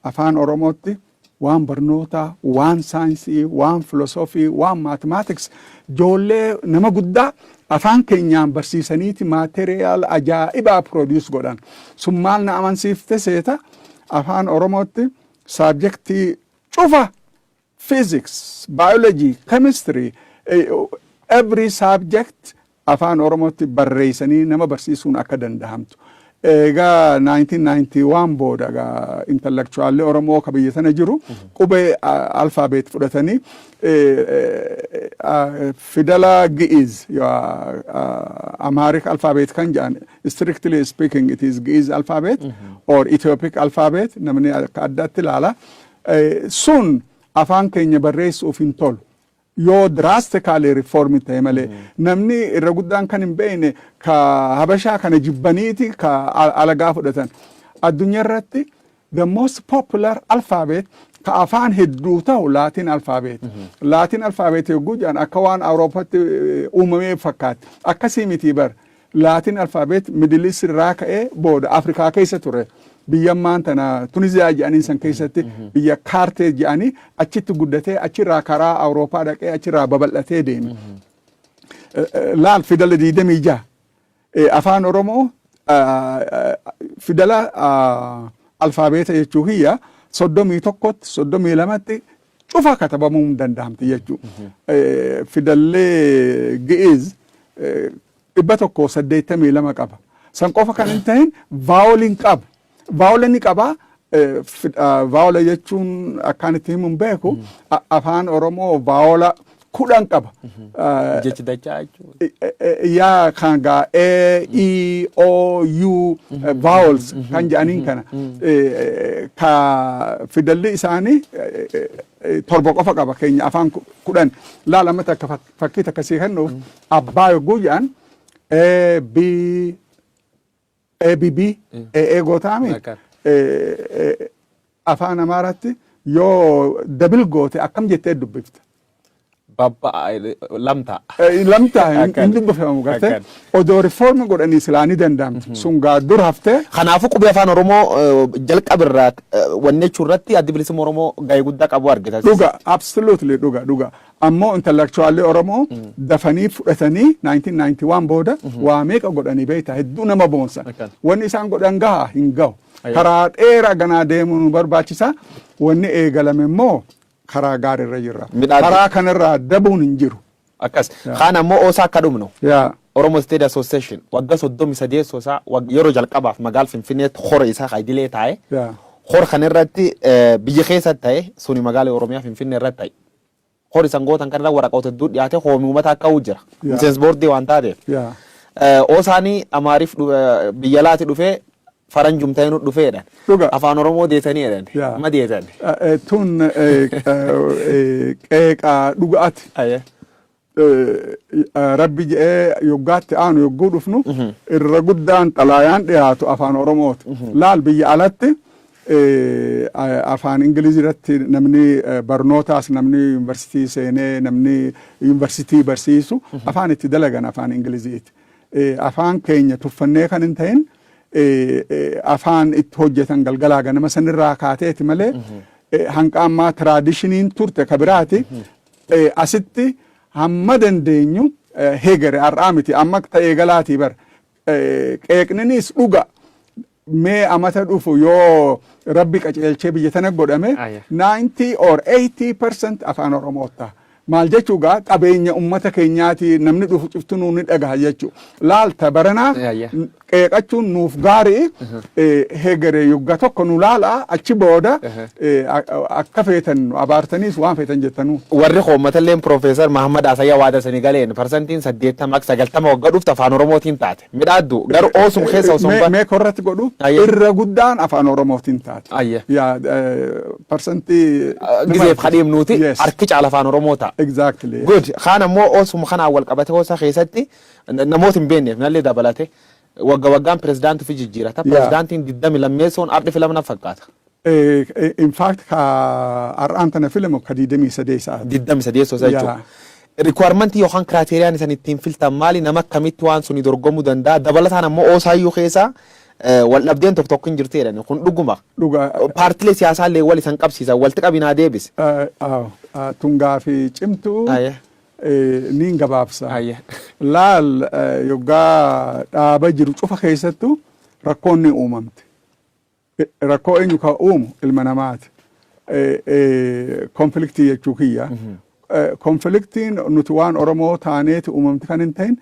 afaan Oromootti waan barnootaa, waan saayinsii, waan filosofii, waan mathematics ijoollee nama guddaa afaan keenyaan barsiisaniiti material ajaa'ibaa produce godhan. Sun maal na amansiifte seeta? Afaan Oromootti subjectii cufa, physics, biology, chemistry, every subject afaan Oromootti barreessanii nama barsiisuun akka danda'amtu. Egaa 1991 booda egaa intellectualli Oromoo ka biyya sana jiru qubee alphabet fudhatanii fidala Gi'iz, Amharic alphabet kan jedhan, strictly speaking it is Gi'iz alphabet or Ethiopic alphabet, namni akka addaatti ilaala. Sun afaan keenya barreessuuf hin tolu, yoo drastically reform ta'e malee. Namni irra guddaan kan hin beekne ka Habashaa kana jibbaniiti ka alagaa fudhatan. Addunyaa irratti the most popular alphabet ka afaan hedduu ta'u Latin alphabet. Latin alphabet yogguu jedhan akka waan Awuroopaatti uumamee fakkaatti. Akkasii miti bar. Latin alphabet Middle East irraa ka'ee booda Afrikaa keessa ture. Biyyammaan tana Tuniziyaa jedhanii san keessatti, biyya Kaartee jedhanii, achitti guddatee achirraa karaa Awurooppaa dhaqee achirraa babal'atee deeme. Laal, fidala 26 afaan Oromoo fidala alfaabeeta jechuu kiyya 31tti, 32tti cufa katabamuu hin danda'amti jechuu. Fidallee Gi'iz 182 qaba. San qofa kan hin ta'in voweliin qaba. Vowel ni qaba. Vowel jechuun akkaan itti himuun beeku, afaan Oromoo vowel 10 qaba. Jechi dachaa jechuudha. Yaa, kan gaa A, E, O, U vowels kan jedhaniin kana ka fidalli isaanii 7 qofa qaba, keenya afaan 10. Laala, amma takka fakkii takka sii kennuuf, abbaa yogguu jedhan A B A B B A A gootaami. Afaan Amaaraatti yoo double goote akkam jettee dubbifta? Babba lamtaa. Lamtaa hin dubbifamu gartee. Odoo reform godhanii silaa ni danda'amti. Sun gaa dur haftee. Kanaafuu qubee afaan Oromoo jalqabirraa wanni jechuu irratti Addi Bilisummaa Oromoo gahee guddaa qabu argita. Dhuga, absolutely dhuga, dhuga. Ammoo intellectualli Oromoo dafanii fudhatanii 1991 booda waa meeqa godhanii beektaa, hedduu nama boonsan. Wanni isaan godhan gahaa hin gahu. Karaa dheeraa ganaa deemuu nu barbaachisa. Wanni eegalame immoo karaa gaariirra jirra. Karaa kanarraa dabuun hin jiru. Akkas. Kaan ammoo OSA akka dhumnu. Oromo State Association waggaa 38 isaa yeroo jalqabaaf magaala Finfinneetti hora isaa idilee taa'e. Hora kana irratti biyya keessatti ta'e, suni magaala Oromiyaa Finfinnee irratti ta'e. Hori sangootan kanarra waraqoota hedduu dhiyaate hoomii uummata akka jira. Miseensi boordii waan taateef. OSAanii Amaariif biyya laati dhufee faranjum ta'ee nu dhufeedha. Afaan Oromoo deetanii jedhan. Ma deetan? Tun qeeqaa dhugaati. Rabbi jedhee yoggaatti aanu yogguu dhufnu irra guddaan xalaayaan dhiyaatu afaan Oromooti. Laal, biyya alatti afaan Ingilizii irratti namni barnootaas, namni yuunivarsiitii seenee, namni yuunivarsiitii barsiisu afaan itti dalagan afaan Ingiliziiti. Afaan keenya tuffannee kan hin ta'in, afaan itti hojjetan galgalaa ganama sanirraa kaateeti malee hanqa ammaa traditioniin turte ka biraati. Asitti hamma dandeenyu hegere har'aa miti, amma ta'ee galaatii bar qeeqninis dhuga. Mee amata dhufu yoo rabbi qaceelchee biyya tana godhame 90 or 80% afaan Oromoo ta'a. Maal jechuu gaa, qabeenya ummata keenyaati, namni dhufu cuftinuu ni dhagaha jechuu. Laalta baranaa qeeqachuun nuuf gaarii, hegere yogga tokko nu laala, achi booda akka feetan nu abaartaniis waan feetan jettanuu. Warri hoommatalleen Piroofeesar Mahammad Asayyaa waada sanii galeen 80% akka 90 waggaa dhuftu afaan Oromootiin taate. Midhaaddu garuu oosum keessa osoo hin Mee korratti godhu, irra guddaan afaan Oromootiin taate. Yaa parsantii Gizeef kadhiimnuuti harki caala afaan Oromoo ta'a. Exactly. Good. Kaan ammoo oosuma kanaan wal qabate hoosa keessatti namoota hin beekneef nallee dabalate wagga waggaan pirezidaantii fi jijjiirata. Pirezidaantiin 22 lammeessoon ardi filamna fakkaata. In fact, ka har'aan tana filamu ka 23 isaati. 23 isa jechuudha. Requirementii yookaan criteriaan isan ittiin filtan maali? Nama akkamitti waan suni dorgomuu danda'a? Dabalataan ammoo oosaayyuu keessa wal dhabdeen tokko tokko hin jirti jedhani, kun dhuguma? Dhugaa. Paartilee siyaasaa illee wal isan qabsiisan walitti qabinaa deebise. Tungaa fi cimtuu niin gabaabsa. Laal, yoggaa dhaaba jiru cufa keessattuu rakkoon ni uumamte. Rakkoo eenyu ka uumu? Ilma namaati. Conflictii jechuu kiyya. Conflictiin nuti waan Oromoo taaneeti uumamte kan hin ta'in,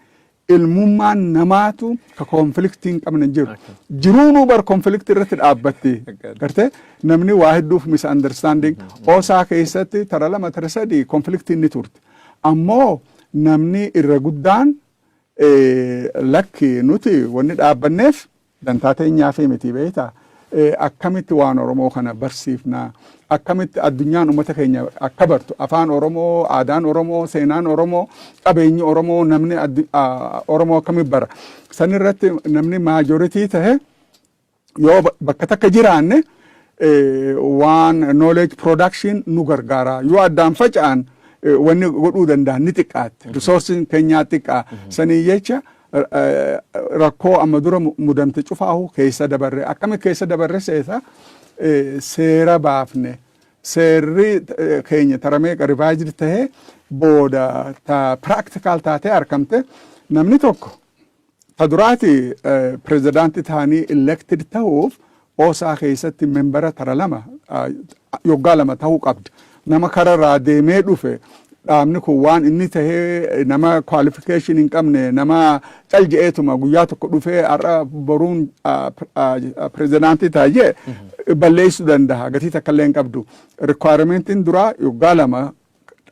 ilmummaan namaatu ka conflictii hin qabne hin jiru. Jiruunuu bar conflictii irratti dhaabbatti. Gartee namni waa hedduuf misunderstanding OSA keessatti tara lama tara sadii conflictiin ni turte. Ammoo namni irra guddaan lakki, nuti wanni dhaabbanneef dantaa teenyaa fi miti, beektaa. Akkamitti waan Oromoo kana barsiifnaa? Akkamitti addunyaan uummata keenya akka bartu, afaan Oromoo, aadaan Oromoo, seenaan Oromoo, qabeenyi Oromoo, namni Oromoo akkamitti bara? San irratti namni majority tahe yoo bakka takka jiraanne waan knowledge production nu gargaara. Yoo addaan faca'an wanni godhuu danda'an ni xiqqaatti. Resourceiin keenyaa xiqqaa. Sanii jecha rakkoo amma dura mudamte cufaahu keessa dabarre. Akkami keessa dabarre seeta? Seera baafne. Seerri keenya taramee revised tahee booda ta practical taatee argamte, namni tokko ta duraati pirezidaantii ta'anii elected ta'uuf OSA keessatti membera tara lama, yoggaa lama ta'uu qabda. Nama kararraa deemee dhufe, dhaabni kun waan inni tahee, nama qualification hin qabne, nama cal je'eetuma guyyaa tokko dhufee har'a boruun pirezidaantii ta'a jee balleessuu danda'a. Gatii takka illee hin qabdu. Requirementiin duraa yoggaa 2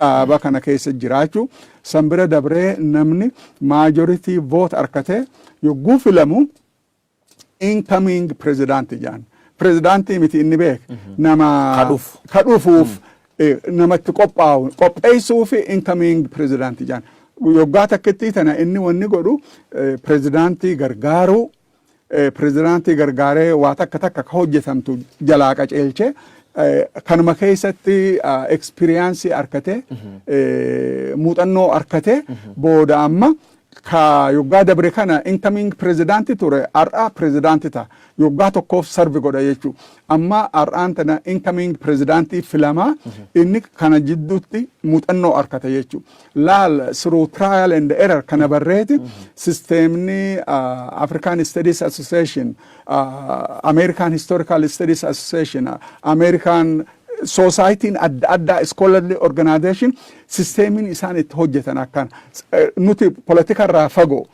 dhaaba kana keessa jiraachuu. San bira dabree namni majority vote argatee yogguu filamu incoming president jedhan. Pirezidaantii miti inni beek. Nama Ka dhufuuf namatti qophaa'u qopheessuu fi incoming president jedhan. Yoggaa takkitti tana inni wanni godhu pirezidaantii gargaaruu, pirezidaantii gargaaree waa takka takka ka hojjetamtu jalaa qaceelchee, kanuma keessatti experience argatee, muuxannoo argatee, booda amma ka yoggaa dabre kana incoming pirezidaantii ture har'a pirezidaantii ta'a. Yoggaa tokkoof serve godha jechuu. Amma har'aan tana incoming pirezidaantii filamaa, inni kana jidduutti muuxannoo argata jechuu. Laal, through trial and error kana barreeti systemni African Studies Association, American Historical Studies Association, American Societyn adda addaa, scholarly organization, systemiin isaan itti hojjetan akkana. Nuti politika irraa fagoo,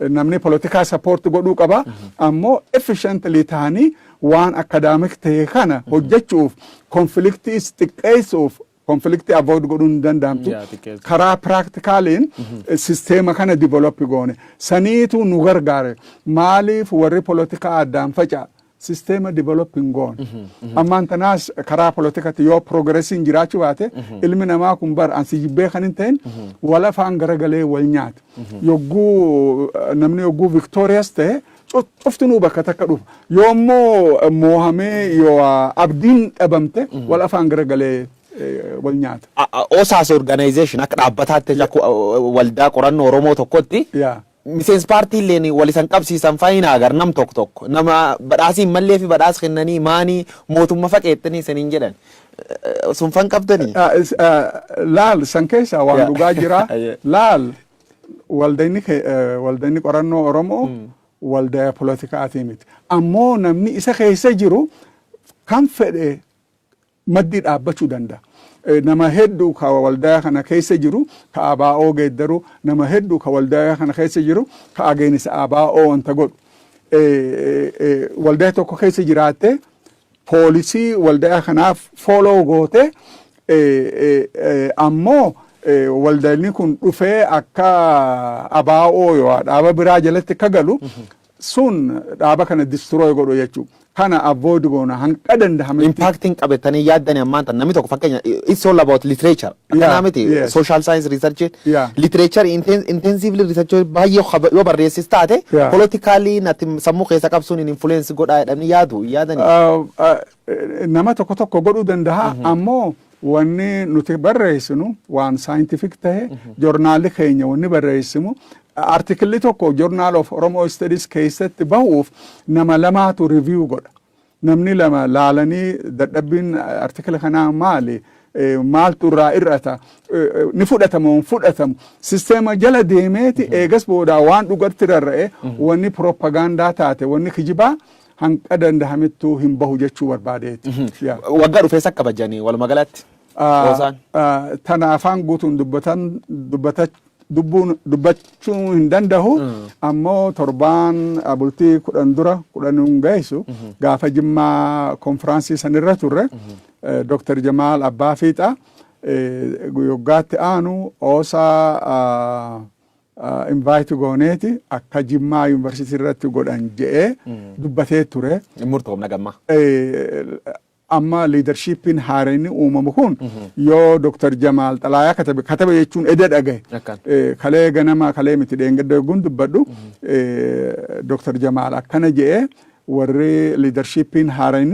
namni politikaa support godhuu qaba, ammoo efficiently ta'anii waan academic ta'e kana hojjechuuf, conflictii xiqqeessuuf, conflictii avoid godhuun hin danda'amtu. Karaa practicaliin systema kana develop goone, saniitu nu gargaare. Maaliif warri politikaa addaan faca'a? Systema develop hin goone. Ammaan tanaas karaa politikatti yoo progressiin jiraachuu baate, ilmi namaa kun bar ansi jibbee kan hin ta'in wal afaan garagalee wal nyaata. Yogguu namni yogguu victorious ta'e cuftinuu bakka takka dhufa. Yoo immoo moohamee yoo abdiin dhabamte wal afaan garagalee wal nyaata. OSA as organization, akka dhaabbataatti, akka waldaa qorannoo Oromoo tokkotti, miseensi paartii illeen wal isan qabsiisan faayinaa agar nam tokko tokko nama badhaasii hin mallee fi badhaasa kennanii maanii mootummaa faqeettanii isaniin jedhan, sun fan qabdanii. Laal, san keessa waan dhugaa jira. Laal, waldayni qorannoo Oromoo waldaa politikaatii miti. Ammoo namni isa keessa jiru kan fedhe Maddii dhaabbachuu danda'a. Nama hedduu ka waldaa kana keessa jiru ka ABO geeddaru, nama hedduu ka waldaa kana keessa jiru ka against ABO wanta godhu. Waldaa tokko keessa jiraatte, policy waldaa kanaaf follow goote, ammoo waldaan kun dhufee akka ABO yoo dhaaba biraa jalatti akka galu sun dhaaba kana destroy godhu jechuudha. Kana avoid goona hanqa danda'ametti. Impactiin qabatanii yaaddanii ammaan tan namni tokko, fakkeenya, it's all about literature. Akkanaa miti, social science research, literature intensively research baay'ee yoo barreessis taate, politically natti sammuu keessa qabsuun hin influence godhaa jedhanii yaadu yaadanii. Nama tokko tokko godhuu danda'a, ammoo wanni nuti barreessinu waan scientific tahe. Journalli keenya wanni barreessinu, articlelli tokko Journal of Oromo Studies keessatti bahuuf nama lamaatu review godha. Namni lama laalanii dadhabbiin article kanaa maali? Maaltu irraa irrata? Ni fudhatama hin fudhatamu? Sisteema jala deemeeti eegas boodaa waan dhugatti rarra'e, wanni propagaandaa taate, wanni kijibaa hanqa dandahamettuu hin bahu jechuu barbaadeeti. Waggaa dhufees akka kabajanii walumaa galatti. Tana afaan guutuun dubbatan dubbuun dubbachuu hin danda'u, ammoo torbaan bultii 10 dura, 10 hin geessu, gaafa Jimmaa konfiraansii sanirra turre, Dr. Jamaal Abbaa Fiixa yoggaatti aanu OSA invite gooneeti akka Jimmaa Yuunivarsiitii irratti godhan je'ee dubbatee ture. Murtoomna gammaa. Amma leadershipiin haaraan uumamu kun yoo Dr. Jamaal xalaayaa katabe, katabe jechuun eda dhagaye. Kalee ganama, kalee miti, dheengadda yogguun dubbadhu Dr. Jamaal akkana je'ee, warri leadershipiin haaraan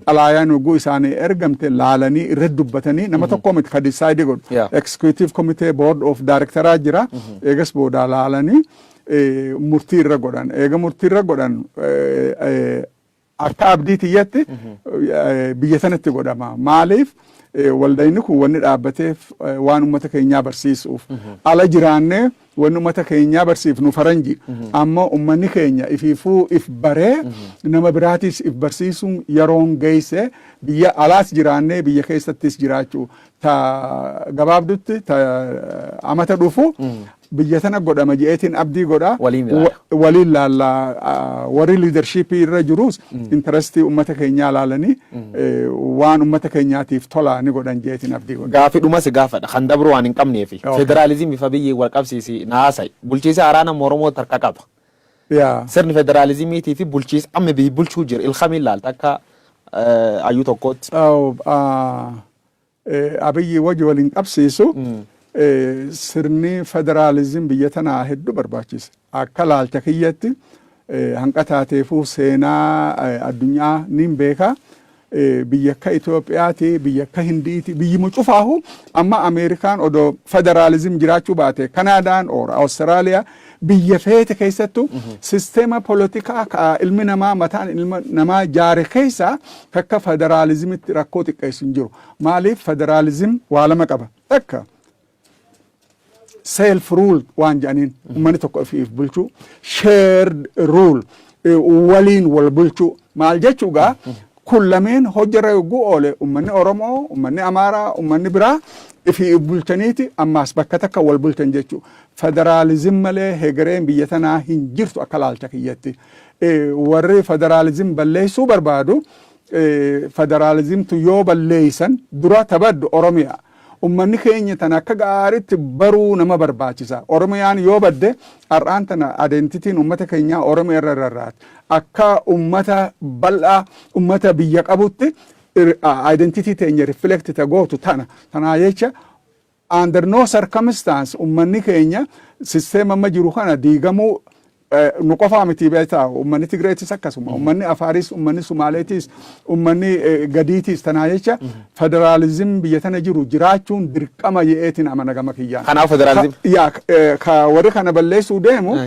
xalaayaan yogguu isaanii ergamte laalanii irratti dubbatanii, nama tokko miti ka decide godhu. Executive Committee, Board of Directoraa jira. Eegas booda laalanii murtii irra godhan. Eega murtii irra godhan, akka abdii tiyyatti biyya sanatti godhama. Maaliif, waldayni kun wanni dhaabbateef waan ummata keenyaa barsiisuuf. Ala jiraannee wanni ummata keenyaa barsiifnu faranji. Amma ummanni keenya ifiifuu if baree nama biraatis if barsiisuun yeroon geesse, biyya alaas jiraannee biyya keessattis jiraachuu. Ta gabaabdutti, ta amata dhufu biyya tana godhama je'eetiin abdii godha. Waliin ilaala. Waliin laalla. Warri leadershipii irra jirus interestii ummata keenyaa laalanii waan ummata keenyaatiif tola ni godhan je'eetiin abdii godha. Gaafii dhuma si gaafadha kan dabru waan hin qabneefi. Federaalizimii fi biyyi wal qabsiisi naasai. Bulchiinsa haaraa nama Oromoo harka qaba. Sirni federaalizimiitii fi bulchiinsa amma biyyi bulchuu jira ilkamiin laalta akka hayyuu tokkootti? Abiyyi waji waliin qabsiisu, sirni federaalizim biyya tanaa hedduu barbaachisa. Akka laalcha kiyyatti, hanqa taateefuu seenaa addunyaa niin beeka. Biyya akka Itoophiyaati, biyya akka Hindiiti, biyyi cufaahu, amma Ameerikaan odoo federaalizim jiraachuu baate, Kanaadaan or Awustiraaliyaa, biyya feete keessattu sisteema polotikaa ka ilmi namaa mataan ilma namaa jaare keessa kakka federaalizimitti rakkoo xiqqeessu hin jiru. Maaliif, federaalizim waa lama qaba. Takka, self rule waan jedhaniin uummanni tokko ofiif bulchuu, shared rule, waliin wal bulchuu. Maal jechuugaa, kun lameen hojjarra yogguu oole, uummanni Oromoo, uummanni Amaaraa, uummanni biraa ifii bulchaniiti ammaas bakka takka wal bulchan jechuu. Federaalizim malee hegereen biyya tanaa hin jirtu akka laalcha kiyyatti. Warri federaalizim balleessuu barbaadu, federaalizimtu yoo balleeysan dura tabaddu Oromiyaa. Ummanni keenya tana akka gaariitti baruu nama barbaachisa. Oromiyaan yoo badde, har'aan tana identityn ummata keenyaa Oromiyaa irra rarraati. Akka ummata bal'aa, ummata biyya qabutti identity teenya reflect ta gootu tana. Tanaa jecha under no circumstance ummanni keenya sisteema amma jiru kana diigamuu nu qofaa miti beektaa, ummanni Tigreetis akkasuma, ummanni Afaaris, ummanni Sumaaleetis, ummanni gadiitis. Tanaa jecha federaalizim biyya tana jiru jiraachuun dirqama je'eetiin amana gama kiyyaan. Kanaaf federaalizim. Yaa, ka warri kana balleessuu deemu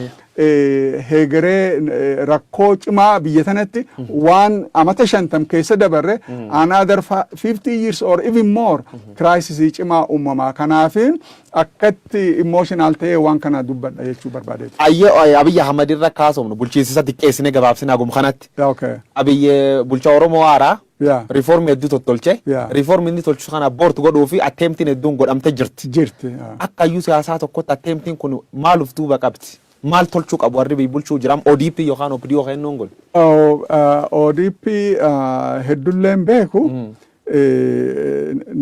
Hegeree rakkoo cimaa biyya tanatti waan amata 50 keessa dabarre, another 50 years or even more crisis cimaa uumamaa. Kanaaf akkatti emotional ta'ee waan kana dubbadha jechuu barbaadeeti. Ayyee, Abiyyi Ahmad irra kaasofnu, bulchiinsa xiqqeessine gabaabsine hagum kanatti. Abiyyi bulchaa Oromoo haaraa riifoormii hedduu tottolche. Riifoormii inni tolchu kana abort godhuu fi attemptiin hedduun godhamte jirti. Jirti. Akka iyyuu siyaasaa tokkotti attemptiin kun maal of duuba qabdi? Maal tolchuu qabu warri biyya bulchuu jiram ODP yookaan OPDO kennuun kun? ODP hedduulleen beeku.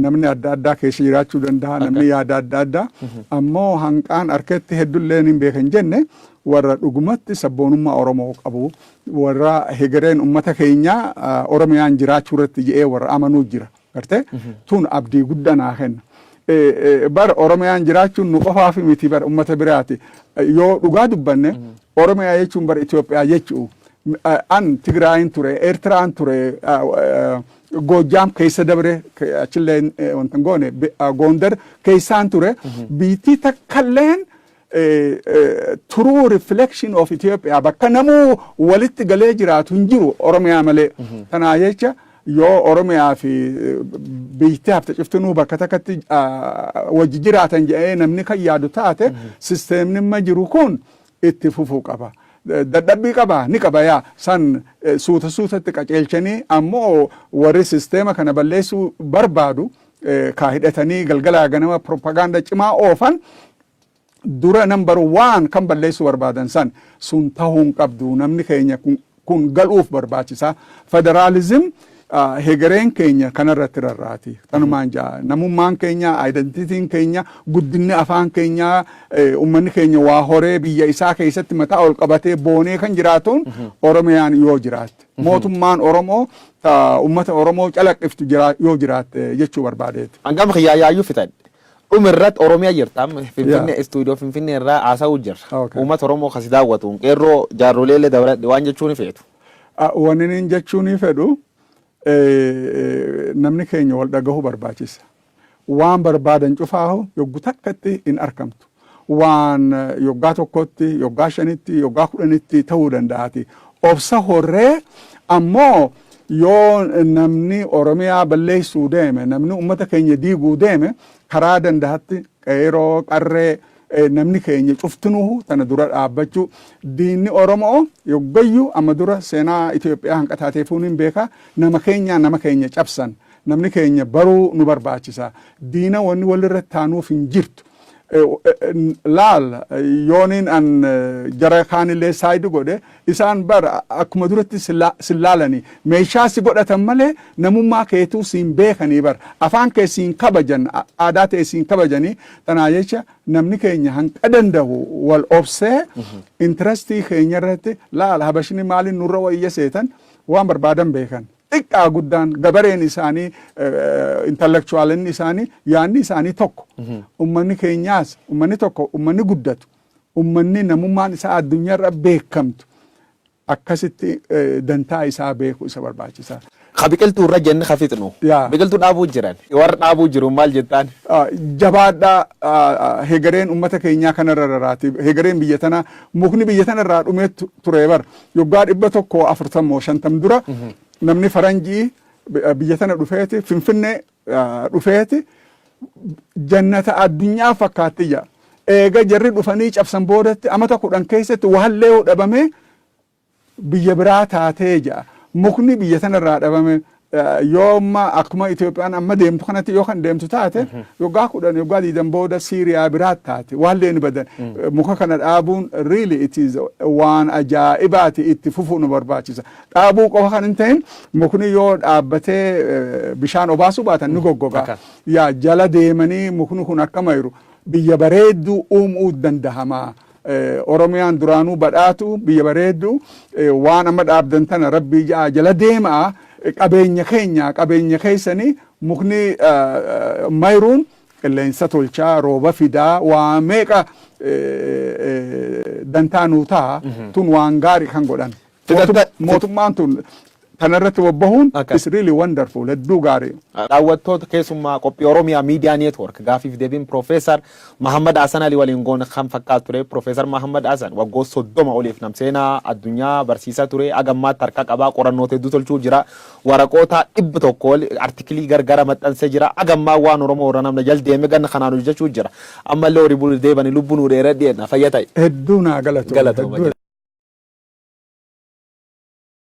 Namni adda addaa keessa jiraachuu danda'a, namni yaada adda addaa. Ammoo hanqaan harkatti hedduulleen hin beekan jenne, warra dhugumatti sabboonummaa Oromoo qabu, warra hegereen ummata keenyaa Oromiyaan jiraachuu irratti jedhee warra amanuu jira. Gartee tun abdii guddaa naa kenna. Bar Oromiyaan jiraachuun nu qofaaf miti bar, ummata biraati. Yoo dhugaa dubbanne, Oromiyaa jechuun bar Itoophiyaa jechuu. An Tigraayin ture, Eertiraan ture, Goojjaam keessa dabre, achillee wanta hin goone, Gondar keessaan ture. Biittii takkalleen true reflection of Ethiopia bakka namuu walitti galee jiraatu hin jiru Oromiyaa malee. Tanaa jecha yoo Oromiyaa fi biitti hafte ciftinuu bakka takkatti wajji jiraatan jedhee namni kan yaadu taate, sisteemni amma jiru kun itti fufuu qaba. Dadhabbii qaba, ni qaba, yaa san suuta suutatti qaceelchanii, ammoo warri sisteema kana balleessuu barbaadu kaa hidhatanii galgalaa ganama propaganda cimaa oofan dura number one kan balleessuu barbaadan san sun tahuu hin qabdu. Namni keenya kun galuuf barbaachisa. Federaalism hegereen keenya kanarratti rarraati. Tanumaan jaa, namummaan keenya, identityn keenya, guddinni afaan keenya, ummanni keenya waa horee biyya isaa keessatti mataa ol qabatee boonee kan jiraatuun Oromiyaan yoo jiraatte. Mootummaan Oromoo ummata Oromoo calaqqiftu yoo jiraatte jechuu barbaadeeti. Hangam kiyyaayyuu fixadhe. Dhuma irratti Oromiyaa jirta. Finfinnee, istuudiyoo Finfinnee irraa haasa'uu jirra. Uummata Oromoo kasi daawwatu, qeerroo, jaarrolee illee dabaladhe, waan jechuu ni feetu. Wanni inni jechuu ni fedhu, namni keenya wal dhagahuu barbaachisa. Waan barbaadan cufaahu yoggu takkatti hin argamtu. Waan yoggaa tokkotti, yoggaa 5tti, yoggaa 10tti ta'uu danda'ati. Obsa horree, ammoo yoo namni Oromiyaa balleessuu deeme, namni uummata keenya diiguu deeme, karaa danda'atti qeeroo, qarree, namni keenya cuftinuu tana dura dhaabbachuu. Diinni Oromoo yoggayyuu amma dura seenaa Itoophiyaa hanqataateefuun hin beeka, nama keenya nama keenya cabsan. Namni keenya baruu nu barbaachisa. Diina wanni walirra taanuuf hin jirtu. Laal, yooniin an jara kaanillee side godhe, isaan bar akkuma duratti sin laalanii meeshaa si godhatan malee namummaa keetuu siin beekanii, bar afaan kee siin kabajan, aadaa ta'e siin kabajanii. Tanaa jecha namni keenya hanqa danda'u wal obsee interestii keenya irratti. Laal, Habashni maaliin nurra wayya seetan? Waan barbaadan beekan. Xiqqaa guddaan, gabareen isaanii, intellectualinni isaanii, yaanni isaanii tokko. Ummanni keenyaas ummanni tokko, ummanni guddatu, ummanni namummaan isaa addunyaarra beekamtu akkasitti dantaa isaa beeku isa barbaachisa. Ka biqiltuu irra jenne ka fixnu. Biqiltuu dhaabuu jiran. Warra dhaabuu jiru maal jettaan? Jabaadhaa, hegereen ummata keenyaa kanarra raraati. Hegereen biyya tana mukni biyya tana irraa dhumee ture bar. Yoggaa 140 50 dura namni faranjii biyya tana dhufeeti, Finfinnee dhufeeti, jannata addunyaa fakkaatti jedha. Eega jarri dhufanii cabsan boodatti amata 10 keessatti waallee dhabamee biyya biraa taatee jedha. Mukni biyya tanarraa dhabame yoo amma akkuma Itoophiyaan amma deemtu kanatti yoo kan deemtu taate, yoggaa 10, yoggaa 20 booda Siiriyaa biraa taate, waallee ni badan. Muka kana dhaabuun really it is waan ajaa'ibaati, itti fufuu nu barbaachisa. Dhaabuu qofa kan hin ta'in, mukni yoo dhaabbatee bishaan obaasuu baatan ni goggoga. Yaa jala deemanii mukni kun akka mayiru biyya bareedduu uumuu dandahama. Oromiyaan duraanuu badhaatu, biyya bareedduu. Waan amma dhaabdan tana rabbii ja'a jala deemaa. Qabeenya keenya, qabeenya keessanii. Mukni mayiruun qilleensa tolchaa, rooba fidaa, waa meeqa dantaa nuu ta'a. Tun waan gaarii kan godhan. Mootummaan tun Tanarratti bobbahuun Akkas. is really wonderful, hedduu gaarii. Daawwattoota keessummaa qophii Oromiyaa Miidiyaa Neetwork, gaafiif deebiin Piroofeesar Mahammad Hasan Ali waliin goone kan fakkaatu ture. Piroofeesar Mahammad Hasan waggoota 30 oliif nam seenaa addunyaa barsiisaa ture. Hagammaatti harka qabaa qorannoota hedduu tolchuu jira. Waraqoota 100 ol artikilii gargara maxxansee jira. Hagammaa waan Oromoo irra namna jal deeme ganna kanaan hojjechuu jira. Ammallee horii buluu deebanii lubbuu nuu dheeradhi jenna. Fayya ta'i. Hedduu naa galatooma. Galatooma. Hedduu.